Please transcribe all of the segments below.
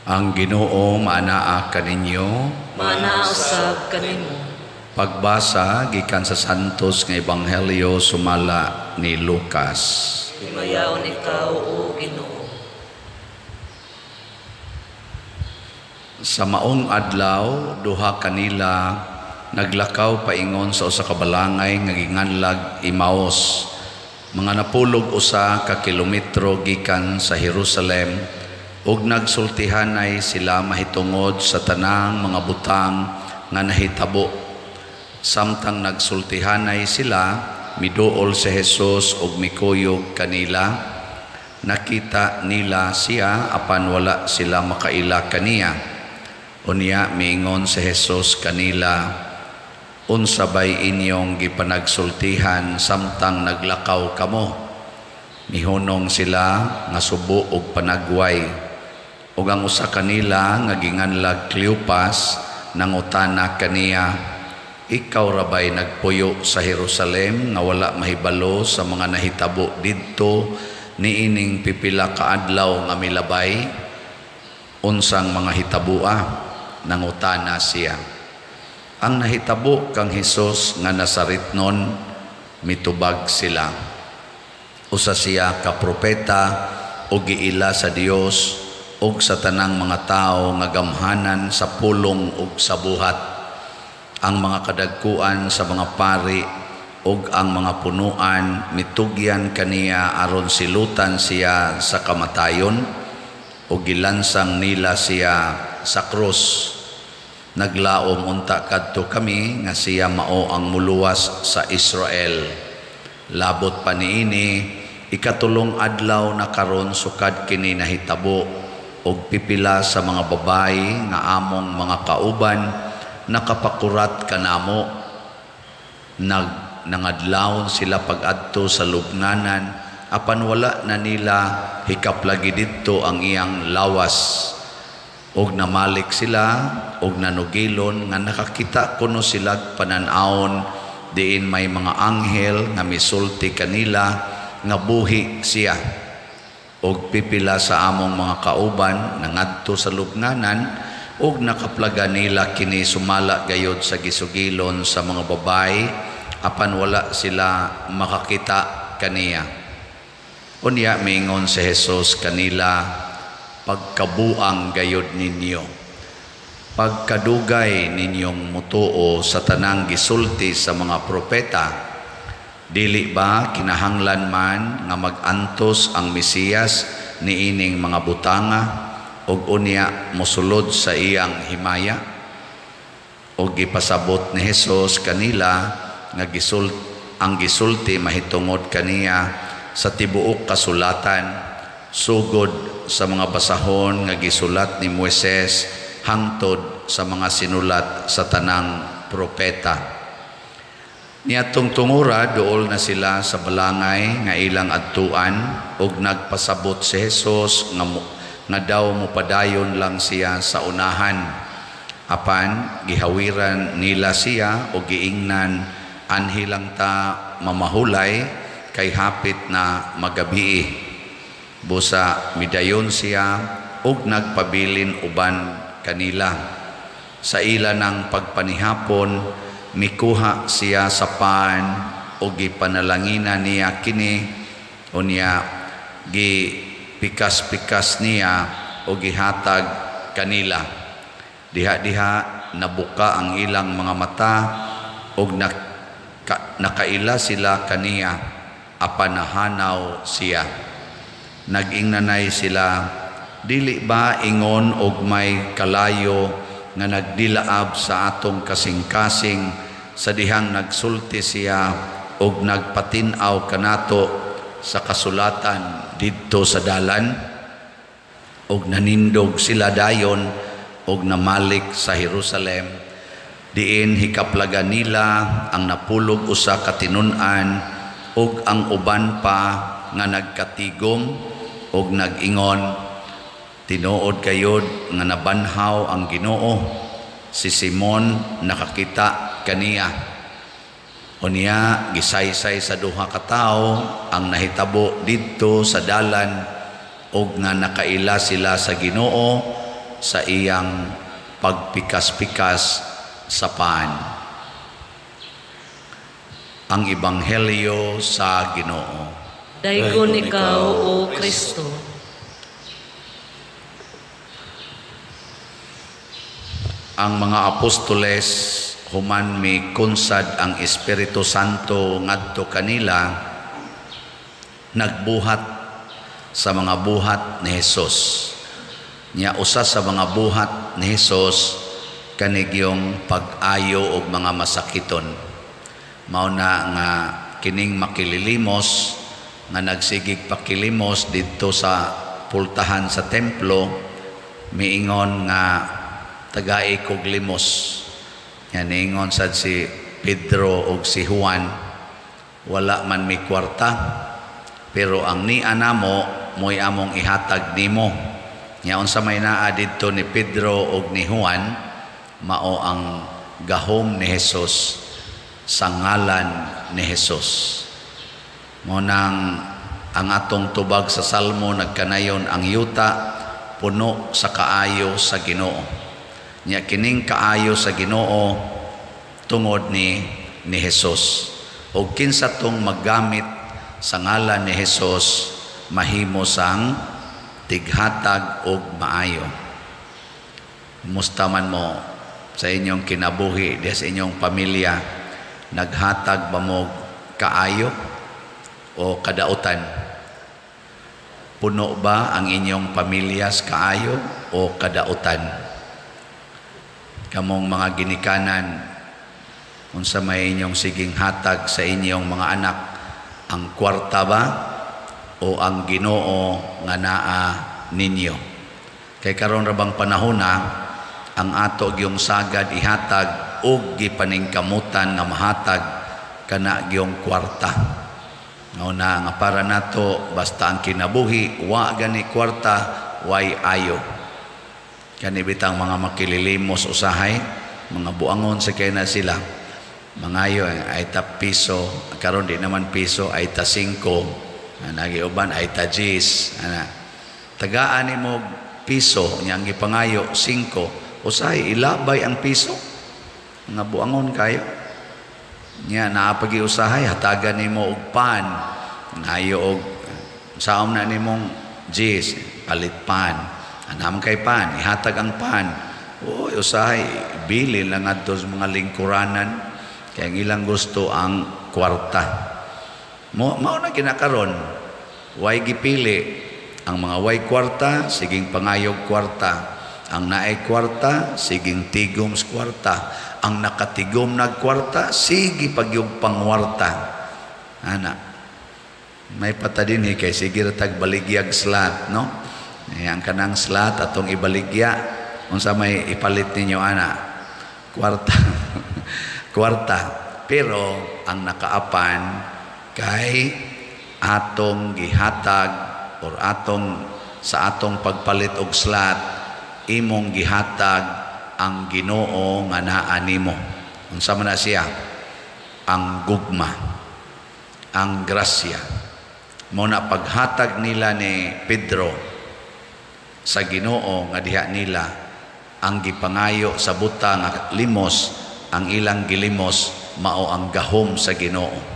Ang Ginoo maanaa kaninyo. Maanaa usab kanimo. Pagbasa gikan sa Santos nga Ebanghelyo sumala ni Lucas. Himayaon ikaw, o Ginoo. Sa maong adlaw, duha kanila naglakaw paingon sa usa ka balangay nga ginganlag Emmaus. Mga napulog 1 ka kilometro gikan sa Jerusalem, ug nagsultihanay sila mahitungod sa tanang mga butang nga nahitabo. Samtang nagsultihanay sila, miduol si Jesus ug mikuyog kanila. Nakita nila siya apan wala sila makaila kaniya. Unya miingon si Jesus kanila, "Unsa bay inyong gipanagsultihan samtang naglakaw kamo?" Mihunong sila nga subo og panagway. Ug ang usa kanila nga ginganlag Cleopas nangutana kaniya, "Ikaw ra bay nagpuyo sa Jerusalem nga wala mahibalo sa mga nahitabo didto niining pipila ka adlaw nga milabay?" "Unsang mga hitaboa?" nangutana siya. "Ang nahitabo kang Hesus nga Nazaretnon," mitubag sila. "Usa siya ka propeta ug giila sa Dios ug sa tanang mga tawo nga gamhanan sa pulong ug sa buhat. Ang mga kadagkuan sa mga pari ug ang mga punuan mitugyan kaniya aron silutan siya sa kamatayon, ug gilansang nila siya sa krus. Naglaom unta kadto kami nga siya mao ang muluwas sa Israel. Labot pa niini, ikatulong adlaw na karon sukad kini nahitabo, ug pipila sa mga babayi nga among mga kauban nakapakurat kanamo. Nangadlawon sila pag-adto sa lubnganan, apan wala na nila hikaplagi didto ang iyang lawas. Ug namalik sila ug nanugilon nga nakakita kuno sila panan-awon diin may mga anghel nga misulti kanila nga buhi siya. Ug pipila sa among mga kauban nangadto sa lubnganan ug nakaplaga nila kini sumala gayod sa gisugilon sa mga babayi, apan wala sila makakita kaniya." Unya miingon si Jesus kanila, "Pagkabuang gayod ninyo. Pagkadugay ninyong mutuo sa tanang gisulti sa mga propeta. Dili ba kinahanglan man nga mag-antos ang Mesiyas niining mga butanga ug unya mosulod sa iyang himaya?" Ug gipasabot ni Hesus kanila nga ang gisulti mahitungod kaniya sa tibuok kasulatan, sugod sa mga basahon nga gisulat ni Moises hangtod sa mga sinulat sa tanang propeta. Niadtong tungura, duol na sila sa balangay nga ilang adtuan, ug nagpasabot si Hesus nga daw mopadayon lang siya sa unahan. Apan gihawiran nila siya ug giingnan, "Anhi lang ta mamahulay kay hapit na magabii." Busa midayon siya ug nagpabilin uban kanila. Sa ila ng pagpanihapon, mikuha siya sa pan ug gipanalanginan niya kini, unya gipikas-pikas niya ug gihatag kanila. Diha-diha nabuka ang ilang mga mata ug nakaila sila kaniya, apan nahanaw siya. Nag-ingnanay sila, "Dili ba ingon og may kalayo nga nagdilaab sa atong kasing-kasing sa dihang nagsulti siya og nagpatin-aw kanato sa kasulatan didto sa dalan?" Og nanindog sila dayon og namalik sa Jerusalem, diin hikaplagan nila ang 61 ka tinun-an ug ang uban pa nga nagkatigom og nag-ingon, "Tinuod kayod nga nabanhaw ang Ginoo. Si Simon nakakita kaniya." Unya gisaysay sa duha ka tawo ang nahitabo didto sa dalan ug nga nakaila sila sa Ginoo sa iyang pagpikas-pikas sa paan. Ang Ebanghelyo sa Ginoo. Daygon ikaw, O Kristo. Ang mga apostoles human mi kunsad ang Espiritu Santo ngadto kanila, nagbuhat sa mga buhat ni Hesus. Nya usa sa mga buhat ni Hesus kanigyong pag-ayo og mga masakiton. Mao na nga kining makililimos nga nagsigig pakilimos didto sa pultahan sa templo, miingon nga tagai kog limos. Yan niingon sad si Pedro og si Juan, wala man mi kwarta, pero ang nia namo mo'y among ihatag nimo. Nya unsa may naa didto ni Pedro og ni Juan, mao ang gahom ni Hesus sa ngalan ni Hesus. Mao nang ang atong tubag sa Salmo, nagkanayon ang yuta puno sa kaayo sa Ginoo. Nya kining kaayo sa Ginoo tungod ni Hesus. Og kinsa tong maggamit sa ngalan ni Hesus, mahimo sang tighatag og maayo. Musta man mo sa inyong kinabuhi, diha sa inyong pamilya, naghatag ba mo kaayo o kadautan? Puno ba ang inyong pamilya sa kaayo o kadautan? Kamong mga ginikanan, unsa may inyong siging hatag sa inyong mga anak, ang kwarta ba o ang Ginoo nga naa ninyo? Kay karon ra bang panahona, ang ato gyung sagad ihatag og gipaningkamutan nga mahatag kana gyung kwarta. Mao na nga para nato basta ang kinabuhi wa gani kwarta, way ayo. Kani bitang mga makililimos usahay, mga buangon sa kay na sila. Mangayo ay ta piso, karon di naman piso, ay ta 5, nagi uban ay ta 10, ana. Tagaan nimo piso, nya ang gipangayo 5, usahay ilabay ang piso. Mga buangon kayo. Nya naapagi usahay hatagan nimo og pan, ngayo og saom na nimong 10, palit pan. Anam kay pan, ihatag ang pan. Oy, usahay bili lang adto sa mga lingkuranan kay ang ilang gusto ang kwarta. Mao na kinakaron, way gipili ang mga way kwarta, siging pangayog kwarta. Ang naay kwarta, siging tigom sa kwarta. Ang nakatigom nag kwarta, sige pagyog pangwarta. Ana, may pata din kay sige ra tag baligyag slot, no? Ang kanang slot atong ibaligya, unsa may ipalit ninyo ana? Kwarta. Kwarta. Pero ang nakaapan kay atong gihatag or atong sa atong pagpalit og slot, imong gihatag ang Ginoo nga naa nimo. Unsa man na siya? Ang gugma, ang grasya. Mao na paghatag nila ni Pedro sa Ginoo nga diha nila ang gipangayo sa buta nga limos, ang ilang gilimos mao ang gahom sa Ginoo.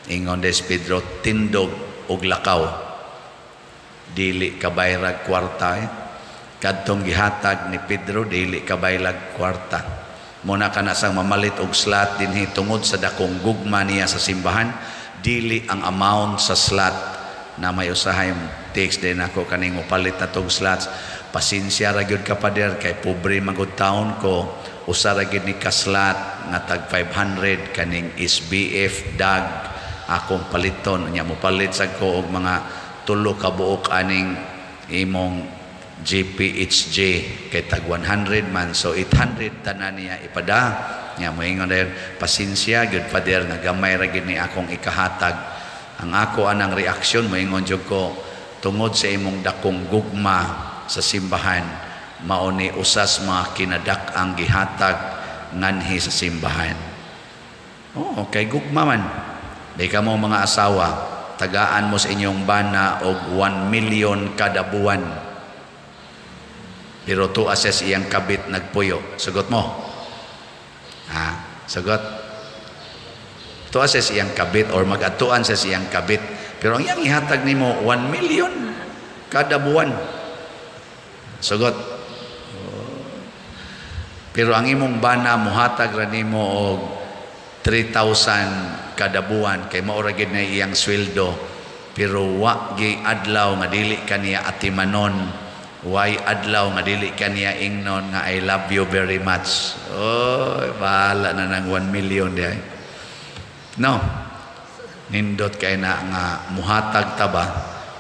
Ingon des Pedro, tindog og lakaw, dili kabayrag kwarta. Kadtong gihatag ni Pedro, dili kabaylag kwarta. Muna kana sang mamalit og slot dinhi tungod sa dakong gugma niya sa simbahan, dili ang amount sa slot na may usahay text din ako kaning mopalit na tong slots. Pasensya ra gyud ka pader kay pobre magud taon ko, usa ra gyud ni ka slot nga tag 500 kaning SBF dag akong paliton. Nya mopalit sad ko og mga tulo ka buok aning imong GPHJ kay tag 100 man, so 800 tanan niya ipada. Nya moingon dayon, pasensya gyud pader nga gamay ra gyud ni akong ikahatag. Ang ako anang reaksyon moingon jud ko, tungod sa imong dakong gugma sa simbahan, mao ni usas mga kinadak ang gihatag nganhi sa simbahan. Oo, kay gugma man. Di ka mo mga asawa, tagaan mo sa inyong bana og 1 million kada buwan. Pero tuwa siya sa iyang kabit nagpuyo. Sugot mo. Ha? Sugot. Tuwa siya sa iyang kabit or mag-atuan siya sa iyang kabit. Pero ang iyang ihatag nimo 1 million kada buwan. Sugot. Pero ang imong bana muhatag ra nimo og 3,000 kada buwan kay mao ra gid na iyang sweldo, pero wa gi adlaw nga dili kaniya atimanon, way adlaw nga dili kaniya ingnon nga "I love you very much." Oh, bahala na nang 1 million diay, no? Nindot kay na nga muhatag ta ba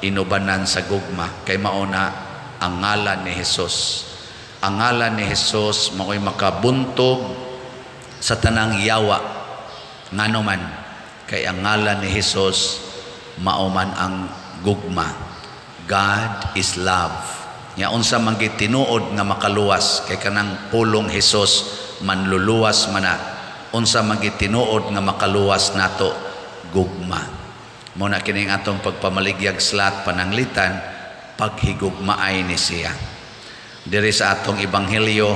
inubanan sa gugma, kay mao na ang ngalan ni Hesus. Ang ngalan ni Hesus mao'y makabuntog sa tanang yawa. Ngano man? Kay ang ngalan ni Hesus mao man ang gugma. God is love. Nya unsa man tinuod nga makaluwas? Kay kanang pulong Hesus manluluwas mana. Unsa man tinuod nga makaluwas nato? Gugma. Mo na kining atong pagpamaligyag slot, pananglitan paghigugmaay ni siya. Diri sa atong ebanghelyo,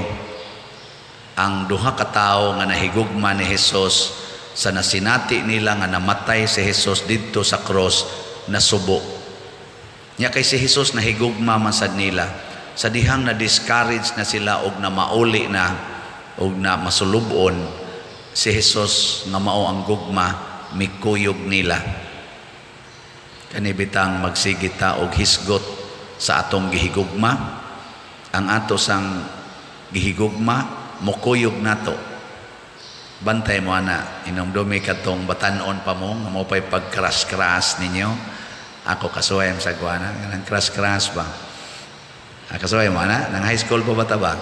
ang duha ka tawo nga nahigugma ni Hesus, sa nasinati nila nga namatay si Hesus didto sa cross, nasubo. Nya kay si Hesus nahigugma man sad nila, sa dihang na discourage na sila og na mauli na og na masulubon, si Hesus nga mao ang gugma mikuyog nila. Kani bitang magsige ta og hisgot sa atong gihigugma. Ang ato sang gihigugma mokuyog nato. Bantay mo ana, inomdumi katong batanon pa mo nga mo pay pagkras-kras ninyo. Ako kasuway sa kuana, kanang crush-crush ba? Ah, kasuway mo ana, nang high school pa ba ta ba?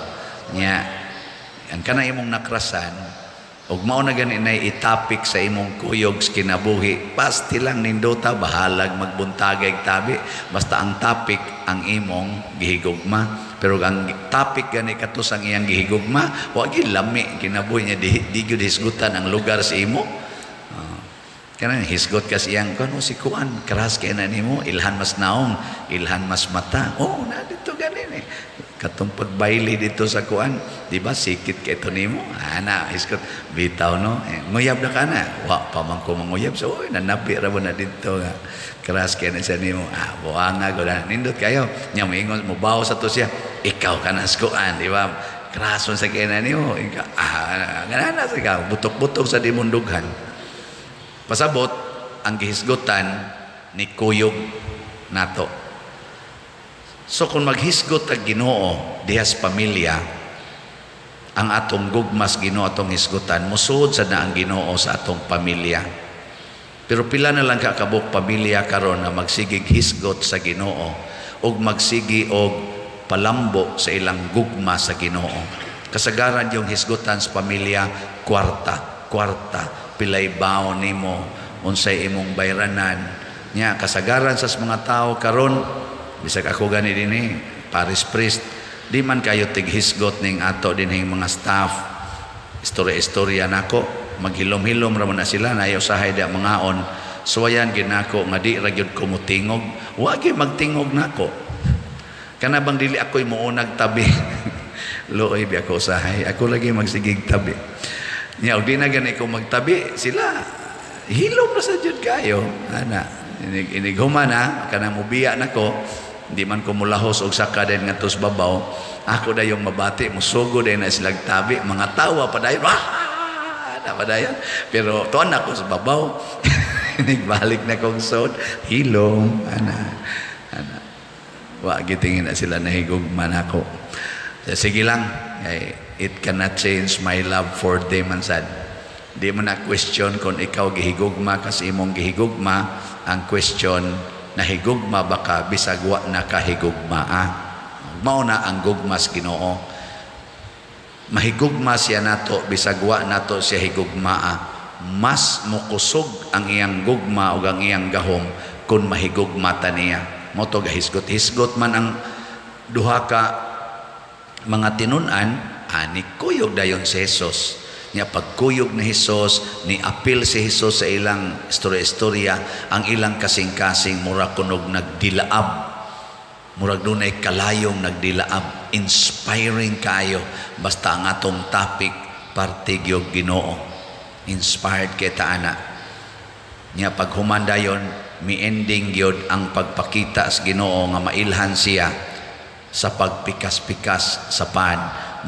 Nya, ang kana imong nakrasan, ug mao na gani nay itapik sa imong kuyog sa kinabuhi, pasti lang nindota, bahalag magbuntagay tabi, basta ang topic ang imong gihigugma. Pero ang topic gani kato sang iyang gihigugma, wa gyud lami kinabuhi niya, di gyud hisgutan ang lugar sa imo. Kanang hisgot ka siyang kuan, si kuan, crush kay na nimo, ilhan mas naong, ilhan mas mata. Oh, na dito ganin eh. Katong pagbayli dito sa kuan, di ba sikit kay ito nimo? Ana, hisgot bitaw, no. Eh, nguyab na ka na. Wa pa man ko manguyab. So, oy, nanabi ra mo na dito nga. Crush kay na siya nimo. Ah, buanga ko na. Nindot kayo. Nya moingon mo bawo sa to siya. Ikaw ka na sa kuan, di ba? Crush sa kay na nimo. Ikaw, ah, ngana sa ka, butok-butok sa dimundughan. Pasabot, ang gihisgutan ni kuyog nato. So kung maghisgot ang Ginoo dihas pamilya, ang atong gugmas Ginoo atong hisgutan, musuod sa na ang Ginoo sa atong pamilya. Pero pila na lang kakabuk pamilya karon na magsigig hisgot sa Ginoo ug magsigi og palambo sa ilang gugma sa Ginoo. Kasagaran yung hisgutan sa pamilya, kwarta, kwarta, pilay baon nimo, unsay imong bayranan. Nya kasagaran sa mga tao karon, bisag ako gani dinhi, parish priest, di man kayo tighisgot ning ato dinhing mga staff. Istorya-istorya nako, maghilom-hilom ra man na sila, nayo usahay di mangaon. Suwayan gid nako nga di ra gyud ko motingog. Wa gyud magtingog nako. Kana bang dili ako'y muunag tabi. Luoy bi ako usahay. Ako lagi magsigig tabi. Nya og di na gani ko magtabi, sila hilom na sa jud kayo. Ana, inig inig human na kanang mubiya nako, di man ko mulahos og saka din ngadto sa babaw. Ako dayong mabati, musugo dayon na silag tabi, mga tawa padayon. Ah, na padayon. Pero tuan ako sa babaw. Inig balik na kong sod, hilom ana. Ana. Wa gitingin na sila nahigugma nako. Sige lang, ay, it cannot change my love for them man sad. Di mo na question kung ikaw gihigugma kasi imong gihigugma, ang question, nahigugma ba ka bisag wa na kahigugma, ah? Mao na ang gugma sa Ginoo. Mahigugma siya nato bisag wa nato siya higugma, ah. Mas mukusog ang iyang gugma ug ang iyang gahom kung mahigugma ta niya. Mo to gahisgot-hisgot man ang duha ka mga tinun-an, ani kuyog dayon si Jesus. Nya pagkuyog ni Hesus, ni apil si Hesus sa ilang istorya-istorya, ang ilang kasing-kasing mura kunog nagdilaab. Murag dunay kalayong nagdilaab, inspiring kayo basta ang atong topic parte gyud Ginoo. Inspired kita ana. Nya pag human dayon, mi-ending gyud ang pagpakita sa Ginoo nga mailhan siya sa pagpikas-pikas sa pan.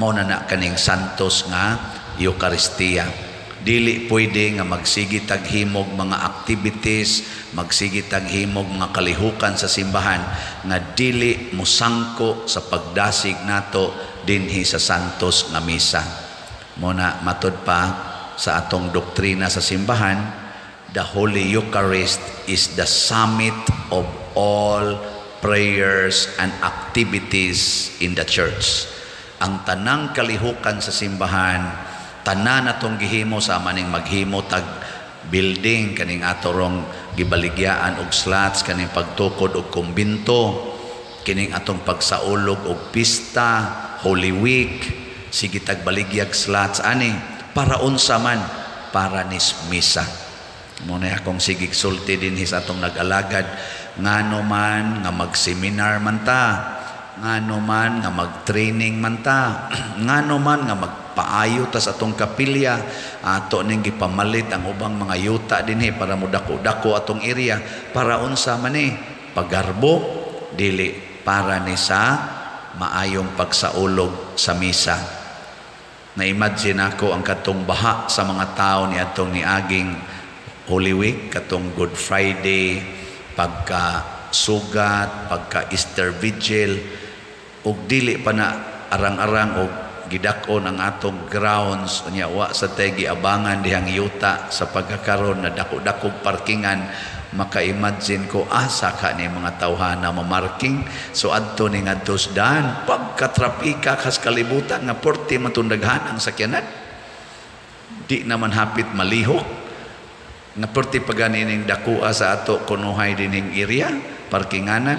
Mao na na kaning santos nga Eukaristiya. Dili pwede nga magsige tag himog mga activities, magsige tag himog mga kalihukan sa simbahan nga dili musangko sa pagdasig nato dinhi sa santos nga misa. Mo na matud pa sa atong doktrina sa simbahan, the Holy Eucharist is the summit of all prayers and activities in the church. Ang tanang kalihukan sa simbahan, tanan atong gihimo, sa maning maghimo tag building kaning ato rong gibaligyaan og slots, kaning pagtukod og kumbinto, kining atong pagsaulog og pista, Holy Week, sige tag baligyag slots ani, para unsa man? Para nis misa. Mo na akong sigig sulti dinhi sa atong nag-alagad, ngano man nga mag-seminar man ta, ngano man nga mag-training man ta, ngano man nga magpaayo ta sa atong kapilya, ato ning gipamalit ang ubang mga yuta dinhi para modako-dako atong area, para unsa man ni? Pagarbo? Dili, para ni sa maayong pagsaulog sa misa. Na-imagine ako ang katong baha sa mga tao ni atong niaging Holy Week, katong Good Friday, pagka sugat, pagka Easter Vigil, ug dili pa na arang-arang og gidak-on ang atong grounds. Unya wa sa tay giabangan dihang yuta sa pagkakaron na dako-dakog parkingan. Maka-imagine ko, asa ka ni mga tawhana mamarking? So adto ni ngadto dan pagkatrapika kas kalibutan nga porte man daghan ang sakyanan, di naman hapit malihok nga porte paganining dakua sa ato kunuhay dining area parkinganan.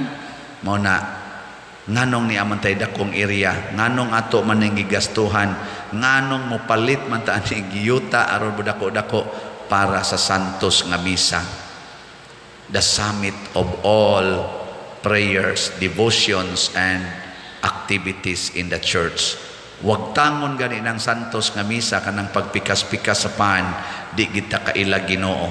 Mao na nganong ni aman tay dakong area, nganong ato man ning gigastuhan, nganong mopalit man ta aning giyuta aron dako-dako? Para sa santos nga misa, the summit of all prayers, devotions and activities in the church. Wag tangon gani ng santos nga misa, kanang pagpikas-pikas sa pan, di kita kaila Ginoo.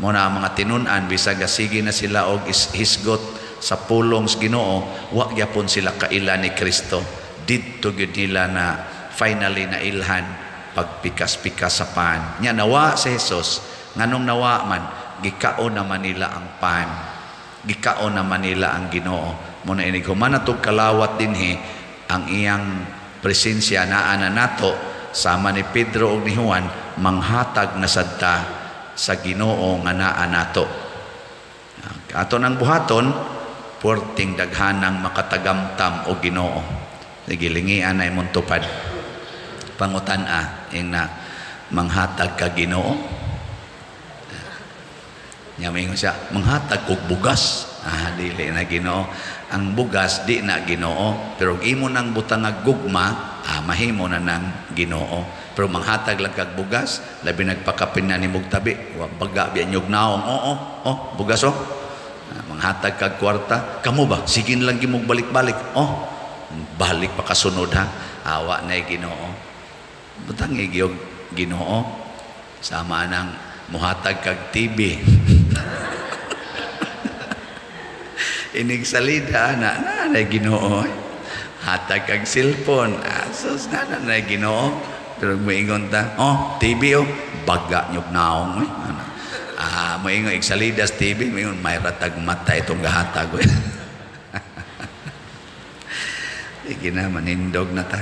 Mo na ang mga tinun-an, bisag sige na sila og hisgot sa pulong sa Ginoo, wa gyapon sila kaila ni Kristo. Didto gyud nila na finally na ilhan pagpikas-pikas sa pan. Nya nawa si Jesus, nganong nawa man? Gikaon naman nila ang pan. Gikaon naman nila ang Ginoo. Mo na inig human natog kalawat dinhi, ang iyang presensya naa na nato, sama ni Pedro ug ni Juan, manghatag na sadta sa Ginoo nga naa nato. Ato nang buhaton, puwerteng daghanang makatagamtam og Ginoo. Sige, lingian na imong tupad. Pangutan-a, ing na manghatag ka Ginoo. Nya moingon siya, "Manghatag og bugas." Ah, dili na Ginoo. Ang bugas di na Ginoo, pero imo nang butangag gugma, mahimo na nang Ginoo. Pero manghatag lang kag bugas, labi nagpakapin na ni tabi, wa baga biya nyug naong, oo, oh, bugas oh. Manghatag kag kwarta, kamo ba? Sige lang gimog balik-balik. Oh, balik pa kasunod ha. Awa na Ginoo. Butang igiyog Ginoo. Sama nang muhatag kag TV. Inig salida na na Ginoo. Hatag kag cellphone. Asos na na Ginoo. Pero moingon ta, oh, TV oh, baga nyug naong eh. Moingon igsalida sa TV, moingon may ratag mata itong gahatag. Sige na, manindog na ta.